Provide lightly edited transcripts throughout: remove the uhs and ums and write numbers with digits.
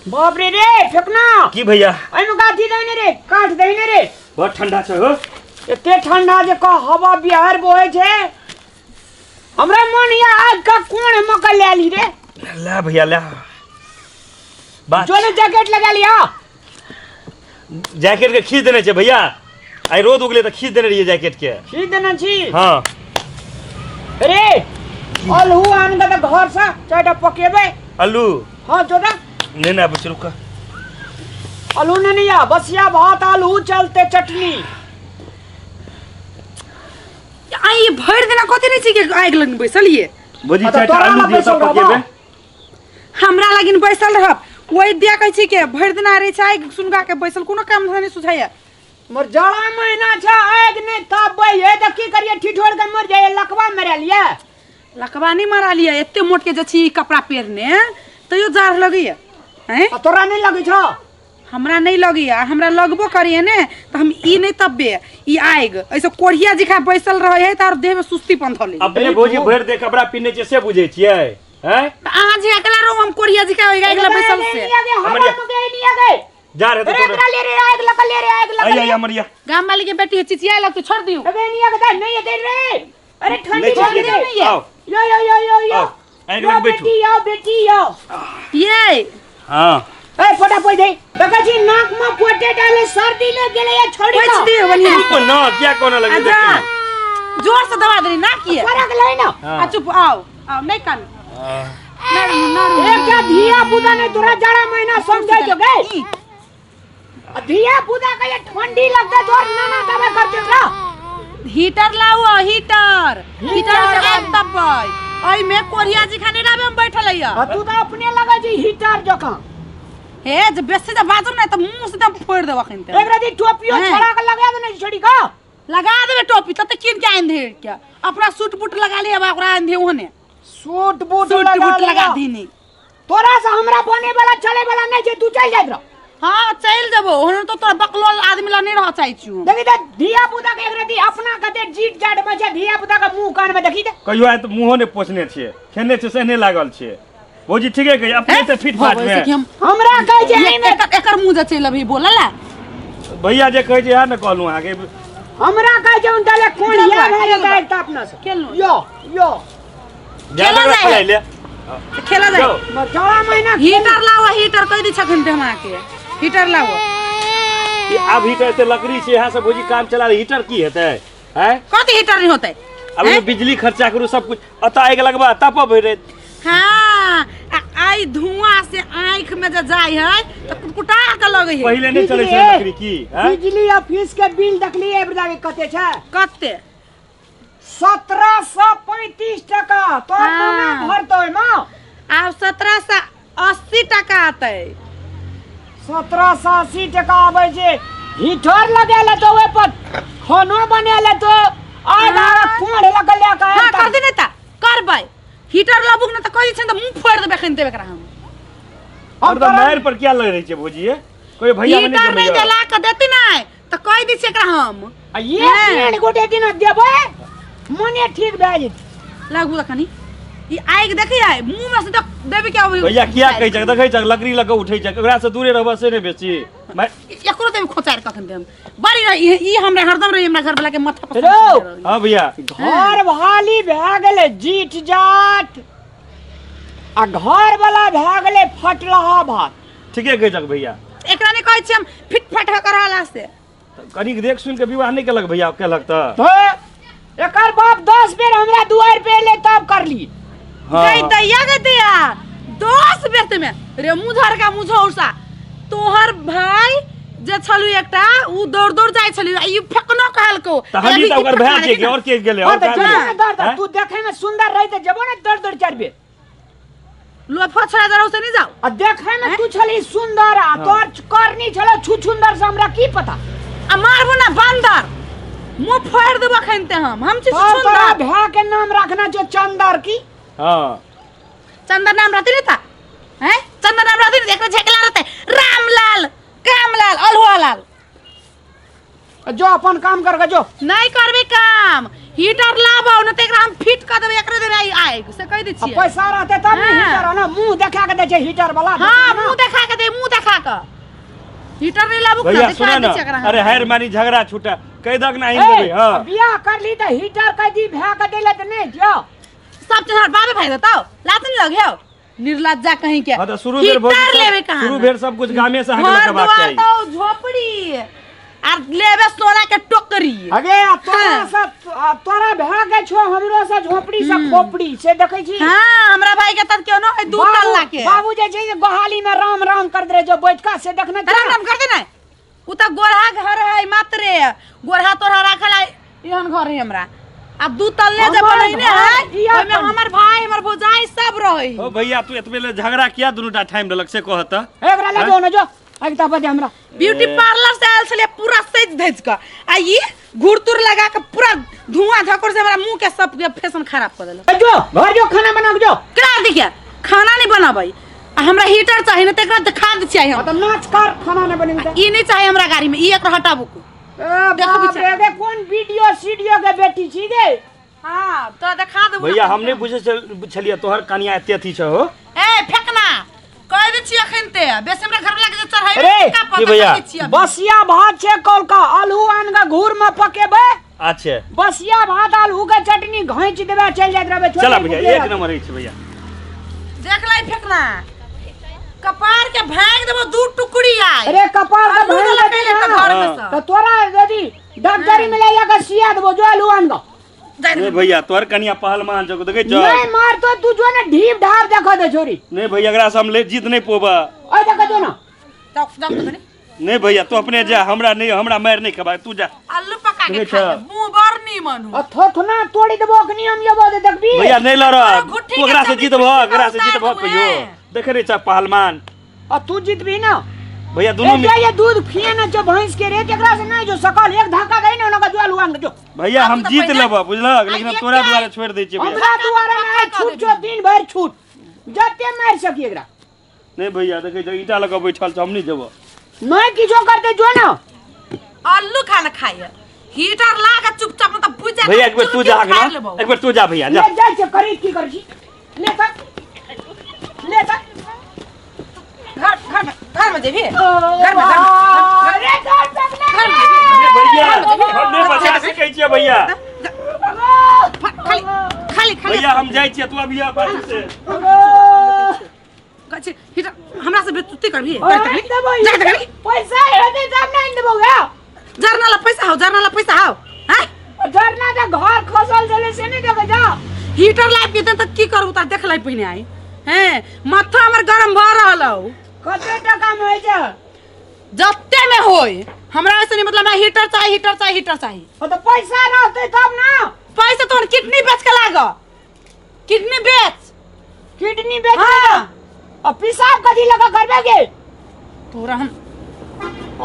बाप रे रे फेकना। की भैया? एहिमे गाथी दही ने रे, काठ दही ने रे। बहुत ठंडा छै हो। एते ठंडा जे क हवा बिहार बहै छै। हमरा मन या आग का कोन मकल ले ली रे। ले भैया ले। बात जो ने जैकेट लगा लिया। जैकेट के खींच देने छै भैया। आइ रौद उगले तऽ खींच देने रहियै जैकेट के। खींच देने छी। हाँ। रे अलहू आन के तऽ घर से चारिटा पकेबै। आलू? हाँ जोड़ा। नहीं ना बच्चे रुका। आलू नहीं नहीं आ बसिया भात आलू चलते चटनी। आई भरि दिना कथी नहीं छी के आगि लग बैसल ये। भौजी आ तऽ चारिटा तोरा आलू लग दियौ बैसल तऽ रहबो। पकेबै। हमरा लगिन बैसल रहब ओहि दिया कहै छी के भरि दिना रहे छै आगि सुनगा के बैसल कोनो काम धंधा नहीं सुझाइया। मोर जाड़ा महीना छै आगि नहीं तापबै हे तऽ की करिए ठिठोर के मर जाइए लकवा मरा लिया। लकवा नहीं मरा लिया एते मोट के जे छी ई कपड़ा पहिरने तैयो जाड़ लगैया। हैं? आ तोरा नहीं लगै छौ? हमरा नहीं लगैया, हमरा लगबो करिए ने तऽ हम ई नहीं तबे ई आगि ऐसे कोढ़िया जिखा बैसल रहे है तऽ आर देह में सुस्ती पन धऽ लै। अपने भौजी भरि देह कपड़ा पिन्हने छियै से बुझै छियै? हैं? तऽ अहाँ जे अकेला रहू हम कोढ़िया जिखा ओहि आगि लग बैसल से। हवा में गए नहीं आ गए। जा रहे तो अरे एकरा ले रे आग लगा ले रे आग लगा आई ले। आई अमरिया। गाम वाली के बेटी है चिचिया लगतै छोड़ दियौ। अबे नहीं आ गए नहीं दे रे। अरे ठंडी नहीं लग चिचिया रही है। आओ। यो यो यो यो यो। आओ, आगि यो लग बैठू। बेटी यो बेटी यो। ये। हाँ। ए फोटा पोइ दे। देखै छी नाक में पोटे डाले सर्दी लग गेलै या छोड़ी पोछि का। दियौ बढ़िया। चुप न किया कोना लगे अच्छा। जोर से दबा देली ना किए। फरक लै ना। हाँ। आ चुप आओ आओ नहीं कान। नरम नरम। एकटा धिया पुता नहीं तोरा जाड़ा महीना समझै छौ गै। ई। आ धिया पुता के ये ठंडी लगतै तोर नाना दबाई करतै ओकरा। हीटर लाओ हीटर। हीटर से आगि तपबै। एहि में कोरिया जी खाने रहबे हम बैठल हइया। आ तू तऽ अपने लगै छी हीटर जकाँ। हे जे बेसी जे बाजब ने तऽ मुंह से एकदम फोड़ि देब अखन ते। एकरा दी टोपियो हैं। छोड़ा के लगा देने छी छोड़ी का। लगा देबे टोपी तते कीन के आनि दे के। अपना सूट बूट लगा लिया ओकरा आनि दे ओहने। सूट बूट सूट लगा बूट लगा लिया। दीनी। तोरा से हमरा बने वाला चले वाला नहीं छै तू चल जाइत रह। हाँ चल जेबो ओहने तो तोरा बकलोल आदमी ला नहीं रह चाहै छियौ। देखी त धिया पुता के एकरा दी अपना कते जीत जाट में छै धिया पुता के मुंह कान में देखी त। कहियो आइ त मुंहो ने पोछने छियै खेने छियै सेहने लागल छियै। भौजी ठीके कहियै अपने त फिट फाट में। हमरा कहै छै एहिमे एकर मुंह जे चलि अभी बोलला। भैया जे कहै छै इएह ने कहलहुँ अहाँके। हमरा कहै छै उनटा ले कोन चलू, या भए चलू। जेतै त अपना से। खेलू। यो यो। जा खेला तकरा जाए। खेलाइ ले। खेला जाए। जाओ। जाड़ा महीना हीटर लाओ हीटर कहि दै छखन ते हमरा के। हीटर लाओ। ई आब हीटर एते लकड़ी छै यहाँ से भौजी काम चला रही हीटर की हेतै? हैं? कथी हीटर नहीं होतै? अब ओहिमे बिजली खर्चा करू सब कुछ अतऽ आगि लगबा तपऽ भरि राति। हाँ, आ आई धुआं से आँख में जे जाय है तऽ कुटकुटा के लगै है। पहिले नहि चलै छै लकड़ी की, हैं? बिजली ऑफिस के बिल देखलियै एहि बेर कते छै? कते? 1735 टका। तोहर हाँ। नाना भरतौ ओहिमे? आब 1780 टका आतै। 1780 टका आबै छै। हीटर लगा लेतौ ओहि पर खानो बना लेतौ। आग हाँ। आग कोढ़ लग लए कऽ हाँ, आबि कर दे ने तऽ करबै। हीटर लबुक ने तऽ कहै छै तऽ मुँह फोड़ि देबै एखन देबै एकरा हम। हम और तऽ तोरा मारि पर किया लड़ै छै भौजी ये? कोई भैया बनि हीटर नहि जमैया। देला के देती नहि तऽ कहि दै छियै एकरा हम। आ एक मिनट गोटे दिन देबै मने ठीक भए जेतै। लागू तऽ कनी ई आगि देखी आइ मुँह में से तऽ देबी के अबै। भैया किया कहै छै देखै छै लकड़ी लऽ कऽ उठै छै ओकरा से दूरे रहबऽ से नहि बेसी। एकरो देबी खोचारि कखन देब बड़ी रही ई हमरा हरदम रही हमरा घरवला के माथा पर। हेलो। हाँ भैया। घर भाली भए गेलै जीत जात आ घर वाला भए गेलै फटलहा भात। ठीके कहै छक भैया। एकरा नहि कहै छियै हम फिट फाट कऽ रहला से। कनिक देख सुनि के विवाह नहि केलक भैया केलक तऽ। तऽ एकर बाप 10 बेर हमरा दुआरि पे एलै तब करली। हाँ। गई दैया गई दैया 10 बेर ते में रे मुँह झरका मुँह झौसा तोहर भाई जे छलु एकटा उ दौड़ दौड़ जाइ छलु आ ई फेकनो कहलको। तऽ हम अभी तऽ ई ओकर भाय फेकना छियै कि रही और के गेलै, हाँ, और तऽ का जो गेलै? ने दौड़ दौड़, हैं? तू देखै में सुंदर रही तऽ जेबो ने दौड़ दौड़ 4 बेर। लोफा छोड़ा जरा से नहीं जाओ। आ देखै में तू छली सुंदर आ तोर करनी छलो छुछुंदर से हमरा की पता। आ मारबो ना बंदर मुंह फोड़ देबो अखन ते हम छी तोर तोरा छुछुंदर। भाय के नाम रखना छो चंदर की। हाँ। चंदर नाम रहते नहीं था? हैं? चंदर नाम रहते नहीं, एकरा झेकला रहते रामलाल कामलाल अलहुआलाल। जो अपन काम कर के जो। नहीं करबे काम हीटर लाबो न त एकरा हम फिट क देबै एकरे देबै आई आग से कहि दै आ छियै। पैसा रहते तब ने हाँ। हीटर ना मुंह देखा के दै छै हीटर वाला। हां मुंह देखा के दे, मुंह हीटर नहीं लाबू ना भैया देखा सुना दै ना छी एकरा अरे हार मानी झगड़ा छूटा कहि दक ना आनि देबै हां बियाह कर ली तऽ हीटर कह दी भए के देले तऽ नहि दियौ सब चीज हमर बाबे भाई देतौ लात नहीं लगे हो निर्लज्जा कहीं के हां तऽ शुरू बेर भौजी हीटर सब- लेबे कहाँ शुरू बेर सब कुछ गामे से अहाँके घर लऽ के बात दुआर चाही तो झोपड़ी आर लेबे सोना के टोकरी अगे आ तोरा हाँ। से आ तोरा भए के छौ हमरो से झोपड़ी से खोपड़ी से देखै छी हाँ हमरा भाई के तब क्यों न दू तल्ला के बाबू जे छै से गोहाली में राम राम कर दे जो बैठ का से देखने राम राम कर दे ना उ त गोरहा घर है मात्रे गोरहा तोरहा राखल है एहन घर है हमरा अब दू तल्ले जे हमर बनैने घर है इहा ओहिमे बन- हमर भाई हमर भौजाई सब रहै ओ भैया तू एतबे ले झगड़ा किया दुनू टा ठामि देलक से कहत एकरा ले जो न जो अगता बजे हमरा ब्यूटी पार्लर से आयल छलियै पूरा सजि धजि कऽ आ ई घूर तूर लगा के पूरा धुआं धकुर से हमरा मुंह के सब के फैशन खराब कऽ देलक ए जो घर जो खाना बना के जो करा देखिए खाना नहीं बनाबै आ हमरा हीटर चाही ने तऽ एकरा देखा दै छियै हम तऽ नाच कर खाना नहीं बनेबे ई नहीं चाही हमरा गाड़ी में ई एकरा हटाबू को ए देखो बाप बिचारा। रे गे कोन वीडियो सीडियो के बेटी छी गे हाँ तोरा देखा देबो भैया हम नहि बुझै छलियै तोहर कनिया एते अथी छौ हो ए फेकना कह दै छियै अखन ते बेसी हमरा घर वाला के जे चढ़ाई अरे, की भैया? बसिया भात छै कौलका आलू आन के घूर में पकेबै अच्छे बसिया भात आलू के चटनी घैच देबै चलि जाइत रहबै छोटे चला भैया भुखले एक रहबै। नंबर अछि भैया देख लै फेकना कपार के भाग देबो दू टुकड़ी आय अरे कपार के आलू भांग वाला देतै पहिले तऽ ना घर में से। तऽ तोरा यदि डॉक्टरी में ले जाके सिया देबो जो आलू आन के जाय नहीं भैया तोहर कनिया पहलवान छौ देखै छौ नहीं मार तो तू जो ना ढीप ढाप देखो दे छोरी नहीं भैया एकरा से हम ले जीत नहीं पोबा ओए देखो जो ना जाओ जाओ तो कनी नहीं भैया तू अपने जा हमरा नहीं हमरा मार नहीं खबा तू जा आलू पका के देखै खा छौ? ले मुंह बड़ नीमन हो आ थोथना तोड़ी देबो अखनी हम यबो दे देखबी भैया नहीं लड़ अरे घुट्ठी तू ओकरा के से चमड़ी जीतबह पे ओकरा से उतार जीतबह देबो, कहियो ए। देखे रे चा पहलवान आ तू जीतबी ना भैया दुनू ए जे ये दूध फिए ना जो भैंस के रे एकरा से नहीं जो सकल एक धक्का दे ना ओनका जो आलू आन के जो भैया हम आब तऽ जीत पहिले- लेबह बुझलक लेकिन हम आ, तोरा ये दुआरे छोड़ि दै छियै भैया हमरा दुआरे में आइ पक्का छूट कऽ जो दिन भरि छूट जते मारि सकी एकरा नहीं भैया देखै छौ ईंटा लऽ कऽ बैठल छौ हम नहीं जेबह नहीं किछो करते जो ना आलू खाना खाइए हीटर ला के चुपचाप मतलब बुझ जा भैया एक बेर तू जा ना एक बेर तू जा भैया जा ले जाइ छै करी की करै छी ले तक ले तक घर घर में घर में जेबी घर में घर में अरे घर तक ले घर में जेबी नहीं भैया हम नहीं बचा सकै छियै भैया खाली खाली खाली भैया हम जाइ छियै तू अभी आ बाजू से कहै हीटर हमरा से बेतुती करबी आनि देबो जा जा पैसा हेतै तब ने आनि देबो गे जरना ला पैसा हो जरना ला पैसा हो हैं झरना के घर खसल छलै से नहि देखै जा हीटर लाइब के त की करू त देख लै पहिने आई हैं माथा हमर गरम भऽ रहल हौ कते टका मे होइ छै जते में होय हमरा ऐसे नहीं मतलब हमरा हीटर चाही हीटर चाही हीटर चाही ओ तऽ पैसा रहतै तब ना पैसा तोहर किडनी बेच के लाग किडनी बेच किडनी बेच हाँ। आ पेशाब कथी लगा करबे गे तोरा हम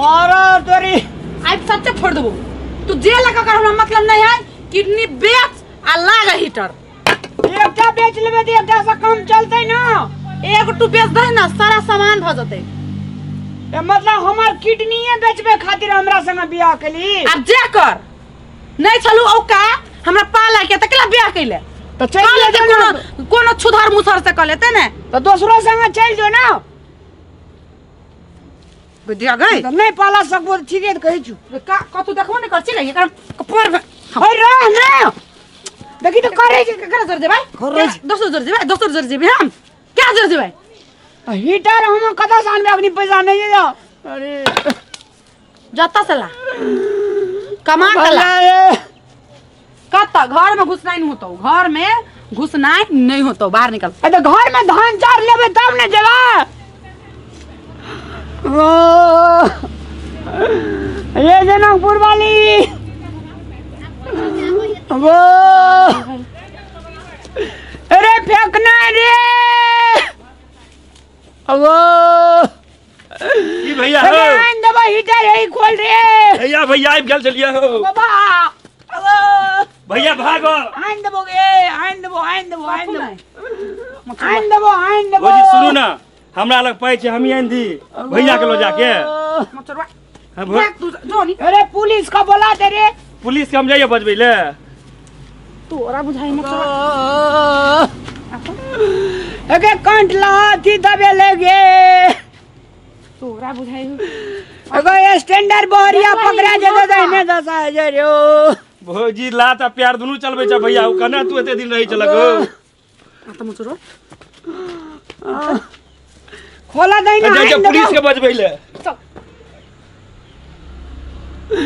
और तोरी आज सच्चे फोड़ देबो तू जे लगा कर हमरा मतलब नहीं है किडनी बेच आ लाग हीटर एकटा बेच लेबै तऽ एकटा से कम चलतै ना एगो तू बेच दे ना सारा सामान भ जतै ए मतलब हमर किडनीए बेचबे खातिर हमरा संगे बियाह केली आब जे कर नहीं छलू औकात हमरा पाला के त केला बियाह कैले तऽ कह चलि लेते जो ना कोनो कोनो छुधर मुथर से कह लेते ने तऽ दोसरो संगे चलि जो ना बुझिया गई तऽ नहि पाला सकबो तऽ ठीके तऽ कहै छु का कतू देखबो नहीं करছি रे एकर कपर अरे रह ना देखी तऽ करै छै केकरा जोर जेबै करै छै। दोसर जोर जेबै दोसर जोर जेबै हम क्या जोर जेबै हीटर हम कतऽ से आनबै अखनी पैसा नहि यऽ अरे जतऽ से ला कमा के ला भैया रे। कतऽ घर में घुसनाइ नहीं होतौ घर में घुसनाइ नहीं होतौ बाहर निकल ए तऽ घर में धान चाउर लेबै तब ने जेबै ओ ये जनकपुर वाली वो अरे फेंकना रे वो की भैया हो अरे आन देबो हीटर है खोल रे भैया भैया आबि गेल छलियै हो बाबा अबो भैया भागो आन देबो गे आन देबो आन देबो आन देबो आन देबो आन देबो भौजी सुनू ना हमरा लग पाइ छै हमही आनि दी भैया के लो जाके मचरवा हाँ, भौ- तू जो नी अरे पुलिस का बोला दे रे पुलिस के हम जाइए बजबै ले तोरा बुझाई मचरवा अगे कंठ लहाथी दबे लगे तोरा बुझाइ एगो स्टैंडर्ड बहरिया पकड़ा जेतै तऽ एने दशा होइ छै रे ओ। भौजी लात आ प्यार दुनू चलबै छ भैया ओ केना तू एते दिन रहै छलक हो आ त मुचरो खोला दै ना जाइ छ पुलिस के बजबै ले चल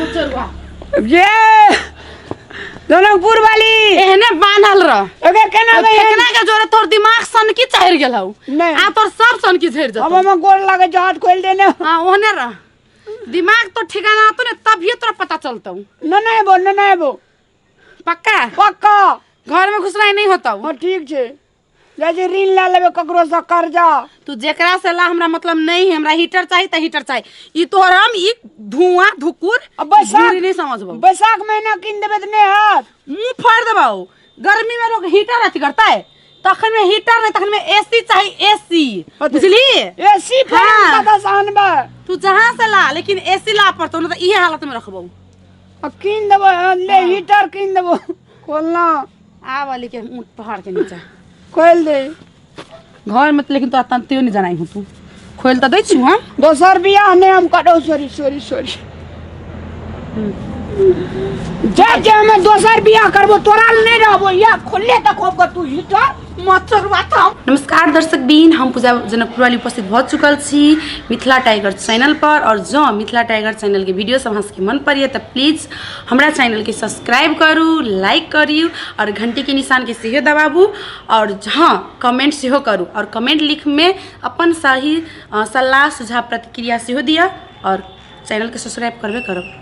मुचरुआ ये जनकपुर वाली एहने बान्हल रह एगे केना गई फेकना के जोरे तोर दिमाग सनकी चढ़ गेल हौ नहीं। आ तोर सब सनकी झड़ अब जतौ हम गोर लागे छै हाथ खोल देने हां ओहने रह दिमाग तो ठिकाना आतो ने तभिए तोरा पता चलतौ न नहीं बो न नहीं बो पक्का पक्का घर में घुसनाइ नहीं होतौ हाँ ठीक छै जाइ छी ऋण लए लेबै ककरो से कर्जा तू जेकरा से ला हमरा मतलब नहीं है हमरा हीटर चाहिए त हीटर चाहिए ई तोहर हम ई धुआं धुकुर आ बैसाख धूरी नहीं समझबौ बैसाख महीना कीन देबै तऽ नहि हैत मुंह फाड़ देबौ गर्मी में लोग हीटर अथी करता है तखन में हीटर नहीं तखन में एसी चाहिए एसी बुझली एसी फेर हाँ। कतऽ से आनबै तू जहाँ से ला लेकिन एसी ला पड़तो ना तो इहे हालत में रखबौ आ कीन देबै ले हीटर कीन देबो खोलना आ वाली के ऊँट पहाड़ के नीचा खोलि दे घर में तो लेकिन तोरा तंतियो नहीं जनाई हूँ तू खोल तो दै छी हम दोसर बियाह नहि हम करौ सॉरी सॉरी सॉरी जे जे हम दोसर बियाह करबो तोरा लए नहि रहबो या खोलले तक होब तू हीटर मच्छर बात। नमस्कार दर्शक बीन, हम पूजा जनकपुर वाली उपस्थित भऽ चुकल छी मिथिला टाइगर चैनल पर। और जँ मिथिला टाइगर चैनल के वीडियो सब अहाँ सबके मन पड़ैए तऽ प्लीज हमरा चैनल के सब्सक्राइब करू, लाइक करू और घंटी के निशान के सेहो दबाबू और हाँ कमेंट सेहो करू और कमेंट लिख में अपन सही सलाह सुझाव प्रतिक्रिया सेहो दिअ और चैनल के सब्सक्राइब करबे करब।